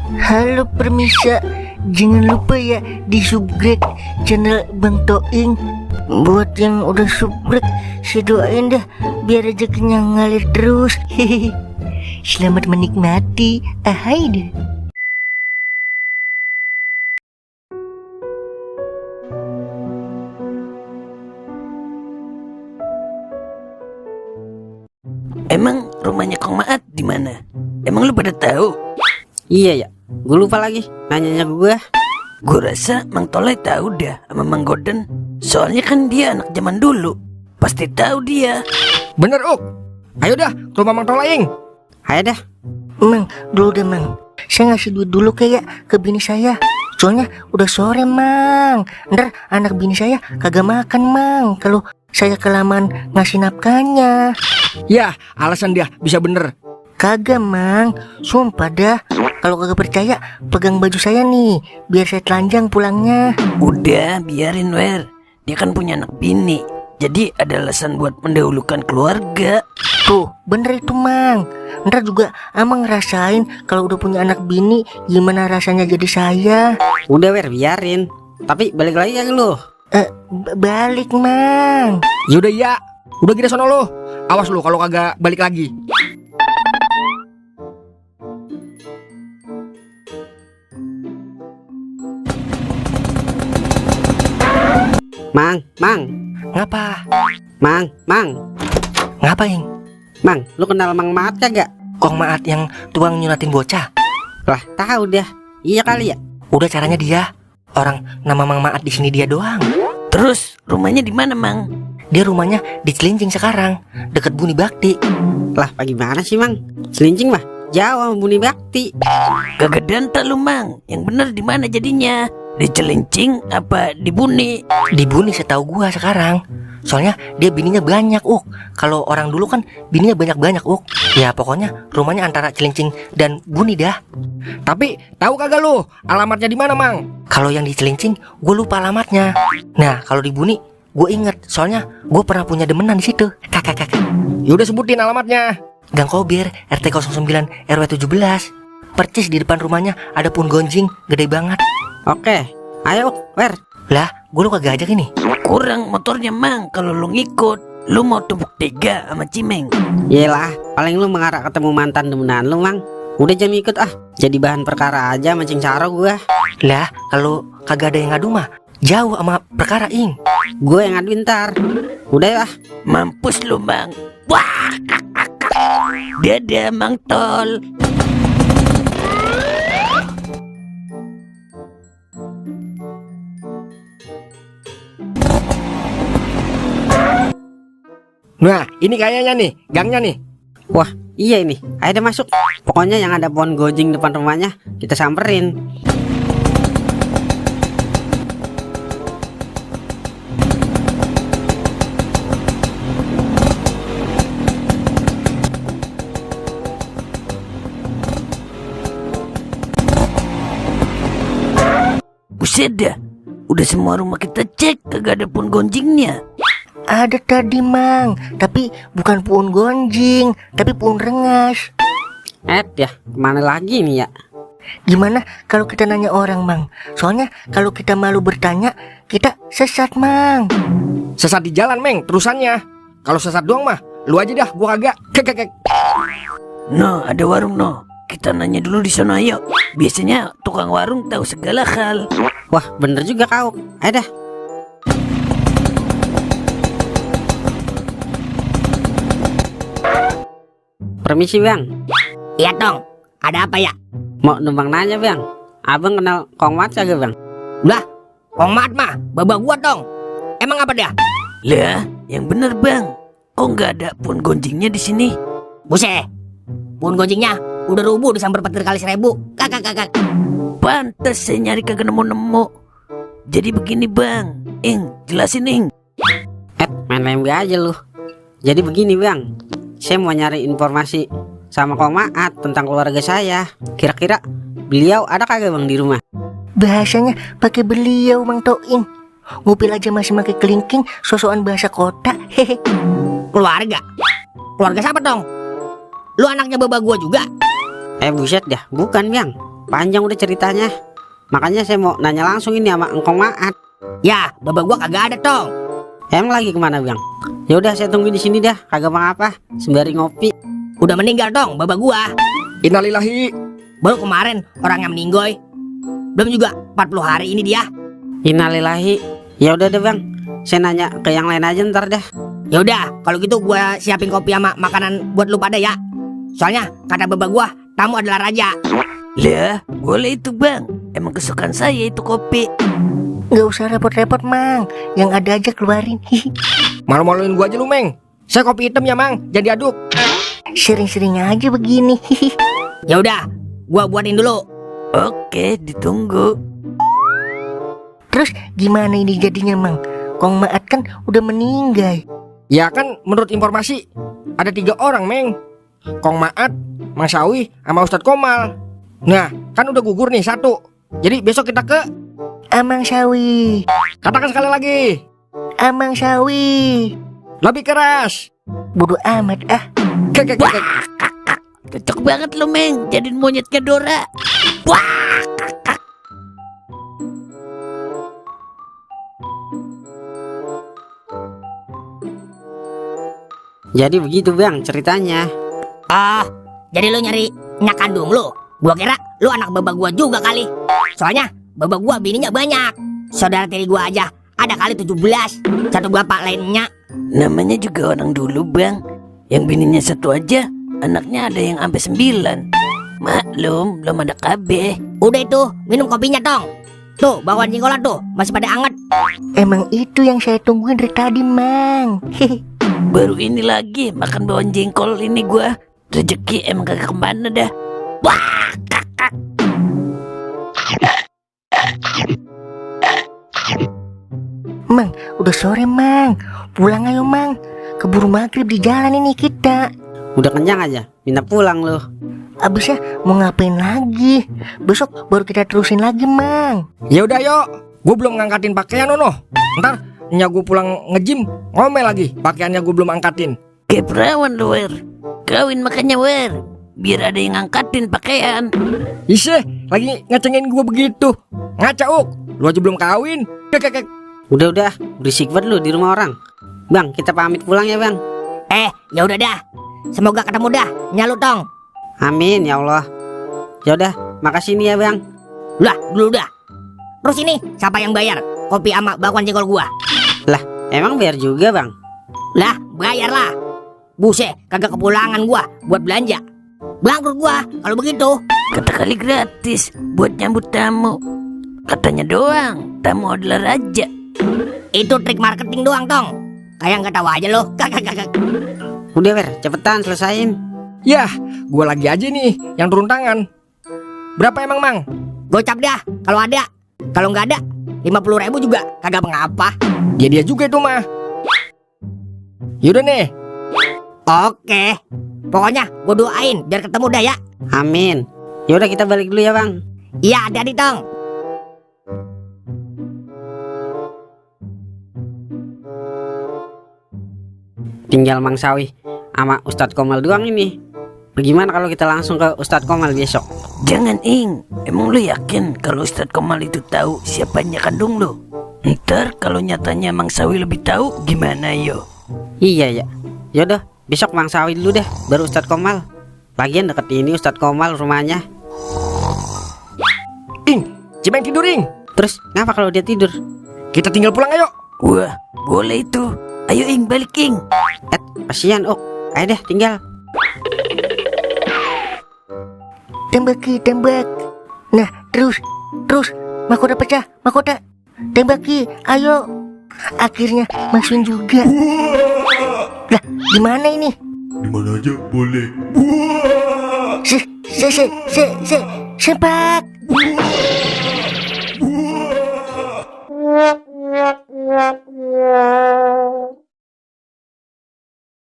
Halo permisa, jangan lupa ya di subscribe channel Bang Toing. Buat yang udah subscribe, saya doain dah biar rezekinya ngalir terus. Hehehe. Selamat menikmati. Ahai deh. Emang rumahnya Kong Maat di mana? Emang lu pada tahu? Iya ya, gue lupa lagi nanyanya gue. Gue rasa Mang Tolai tahu dah sama Mang Goden. Soalnya kan dia anak zaman dulu. Pasti tahu dia. Bener, Uk. Ayo dah ke rumah Mang Tolaing. Ayo dah. Mang, dulu deh Mang. Saya ngasih duit dulu kayak ke bini saya. Soalnya udah sore Mang. Ntar anak bini saya kagak makan Mang kalau saya kelamaan ngasih nafkahnya. Ya, alasan dia bisa bener. Kagak Mang, sumpah dah. Kalau kagak percaya, pegang baju saya nih, biar saya telanjang pulangnya. Udah biarin Wer. Dia kan punya anak bini. Jadi ada alasan buat mendahulukan keluarga. Tuh, bener itu Mang. Ntar juga Amang ngerasain kalau udah punya anak bini gimana rasanya jadi saya. Udah Wer, biarin. Tapi balik lagi ya lu. Balik Mang. Yaudah ya, udah gini sono lo. Awas lo kalau kagak balik lagi. Mang. Ngapa? Mang. Ngapain? Mang, lu kenal Mang Maat kagak? Kong Maat yang tuang nyunatin bocah. Lah, tahu dah. Iya kali ya. Udah caranya dia. Orang nama Mang Maat di sini dia doang. Terus rumahnya di mana Mang? Dia rumahnya di Cilincing sekarang, deket Buni Bakti. Lah, bagaimana sih Mang? Selincing mah jauh sama Buni Bakti. Kagak danta lu Mang. Yang bener di mana jadinya? Di Cilincing apa di Buni? Di Buni setahu gua sekarang. Soalnya dia bininya banyak, Kalau orang dulu kan bininya banyak-banyak, Ya pokoknya rumahnya antara Cilincing dan Buni dah. Tapi tahu kagak lo alamatnya di mana, Mang? Kalau yang di Cilincing gue lupa alamatnya. Nah, kalau di Buni gue inget, soalnya gue pernah punya demenan di situ. Kakak. Yaudah sebutin alamatnya. Gang Kobir, RT 09 RW 17. Percis di depan rumahnya ada pohon gonjing gede banget. Oke, ayo Wer. Lah, gue lu kagak ajak ini. Kurang motornya Mang. Kalau lu ngikut, lu mau tumpuk 3 sama Cimeng. Yelah, paling lu mengarah ketemu mantan demenan lu Mang. Udah jangan ikut ah. Jadi bahan perkara aja mancing caro gua. Lah, kalau kagak ada yang ngadu mah jauh sama perkara ing. Gue yang ngaduin ntar. Udah ya. Mampus lu Mang. Wah. Dadah Mang Tol. Nah, ini kayaknya nih, gangnya nih. Wah, iya ini. Ayo deh masuk. Pokoknya yang ada pohon gojing depan rumahnya kita samperin. Buset dah. Udah semua rumah kita cek, kagak ada pun gonjingnya. Ada tadi Mang, tapi bukan pohon gonjing, tapi pohon rengas. Ya, kemana lagi nih ya? Gimana kalau kita nanya orang Mang? Soalnya kalau kita malu bertanya, kita sesat Mang. Sesat di jalan, Meng, terusannya. Kalau sesat doang mah, lu aja dah, gua kagak. Kek. No, ada warung no. Kita nanya dulu di sana yuk. Biasanya tukang warung tahu segala hal. Wah, bener juga kau. Ayo dah. Permisi Bang. Iya dong, ada apa ya? Mau numpang nanya Bang. Abang kenal Kong Maat kagak Bang? Lah, Kong Maat mah babak gua dong. Emang apa dah? Lah, yang bener Bang. Kok nggak ada pun gonjingnya di sini? Buset, pohon gonjingnya udah rubuh disambar petir kali 1000. Kakak. Pantes saya nyari kagak nemu-nemu. Jadi begini Bang. Jelasin Ing. Main lembe aja lu. Jadi begini Bang, saya mau nyari informasi sama Kong Maat tentang keluarga saya. Kira-kira beliau ada kagak Bang di rumah? Bahasanya pakai beliau Mang Toing. Ngupil aja masih pakai kelingking, sosokan bahasa kota. Hehe. Keluarga? Keluarga siapa dong? Lu anaknya babak gua juga? Buset dah, bukan Bang. panjang udah ceritanya. Makanya saya mau nanya langsung ini sama Engkong Maat. Ya, baba gua kagak ada, Tong. Emang lagi kemana bang? Ya udah saya tunggu di sini dah, kagak bang apa, sembari ngopi. Udah meninggal, Tong, baba gua. Innalillahi. Baru kemarin orang yang meninggoy. Belum juga 40 hari ini dia. Innalillahi. Ya udah deh bang, saya nanya ke yang lain aja ntar dah. Ya udah, kalau gitu gua siapin kopi sama makanan buat lu pada ya. Soalnya kata baba gua, tamu adalah raja. Lah, boleh itu bang. Emang kesukaan saya itu kopi. Gak usah repot-repot, Mang. Yang ada aja keluarin. Malu-maluin gua aja lu, Meng. Saya kopi hitam ya, Mang. Jadi aduk. Sering-sering aja begini. Ya udah, gua buatin dulu. Oke, ditunggu. Terus gimana ini jadinya, Mang? Kong Maat kan udah meninggal. Ya kan menurut informasi ada 3 orang, Meng. Kong Maat, Mang Sawi, sama Ustadz Komal. Nah, kan udah gugur nih 1. Jadi besok kita ke... Amang Sawi. Katakan sekali lagi. Amang Sawi. Lebih keras. Bodoh amat ah. Kek. Cocok banget lo Meng, jadiin monyetnya Dora. Jadi begitu bang ceritanya. Ah, jadi lu nyari nyak kandung lu? Gua kira lu anak baba gua juga kali. Soalnya baba gua bininya banyak. Saudara tiri gua aja ada kali 17. Satu bapak lainnya. Namanya juga orang dulu bang. Yang bininya 1 aja, anaknya ada yang sampai 9. Maklum, belum ada KB. Udah itu, minum kopinya, Tong. Tuh, bawaan jengkolan tuh, masih pada anget. Emang itu yang saya tungguin dari tadi, Mang. Baru ini lagi makan bawang jengkol ini gua. Rezeki emang kagak kemana dah. Wah, kakak. Mang, udah sore, Mang. Pulang ayo, Mang. Keburu maghrib di jalan ini kita. Udah kenyang aja, minta pulang loh. Abisnya mau ngapain lagi? Besok baru kita terusin lagi, Mang. Ya udah yuk. Gue belum ngangkatin pakaian Nono. Ntar nya gue pulang nge-gym ngomel lagi pakaiannya gue belum angkatin. Kayak perawan lu Wer. Kawin makanya Wer, biar ada yang angkatin pakaian. Iseh, lagi ngecengin gue begitu. Ngaca Uk, lu aja belum kawin. Kek. Udah, berisik banget lu di rumah orang. Bang, kita pamit pulang ya bang. Ya udah dah. Semoga ketemu dah, nyalu Tong. Amin ya Allah. Ya udah, makasih nih ya bang. Udah, dulu dah. Terus ini siapa yang bayar kopi sama bakwan jengkol gua? Lah, emang bayar juga bang? Lah, bayar lah. Buset, kagak kepulangan gua buat belanja. Bangkrut gua kalau begitu. Kata kali gratis buat nyambut tamu. Katanya doang, tamu adalah raja. Itu trik marketing doang, Tong. Kayak nggak tahu aja lo. Kagak. Udah Wer, cepetan selesain. Yah, gue lagi aja nih yang turun tangan. Berapa emang Mang? Gocap dah kalau ada. Kalau nggak ada 50.000 juga kagak mengapa. Dia juga itu mah. Yaudah nih. Oke. Pokoknya gua doain biar ketemu dah ya. Amin. Ya udah kita balik dulu ya bang. Iya, hati-hati Tong. Tinggal Mang Sawi sama Ustadz Komal doang ini. Bagaimana kalau kita langsung ke Ustadz Komal besok? Jangan Ing, emang lu yakin kalau Ustadz Komal itu tahu siapanya kandung lu? Ntar kalau nyatanya Mang Sawi lebih tahu gimana yo? Iya ya. Yaudah, besok Mang Sawi dulu deh, baru Ustadz Komal. Lagian deket ini Ustadz Komal rumahnya. Ing, Cimeng tidur Ing. Terus ngapa kalau dia tidur? Kita tinggal pulang ayo. Wah, boleh itu. Ayo Ing, balik Ing. Kasihan Ok. Ayo deh tinggal. Tembak. Nah, terus. Mahkota pecah, mahkota. Tembaki, ayo. Akhirnya masukin juga. Lah, gimana ini? Dimana aja boleh. Sepak.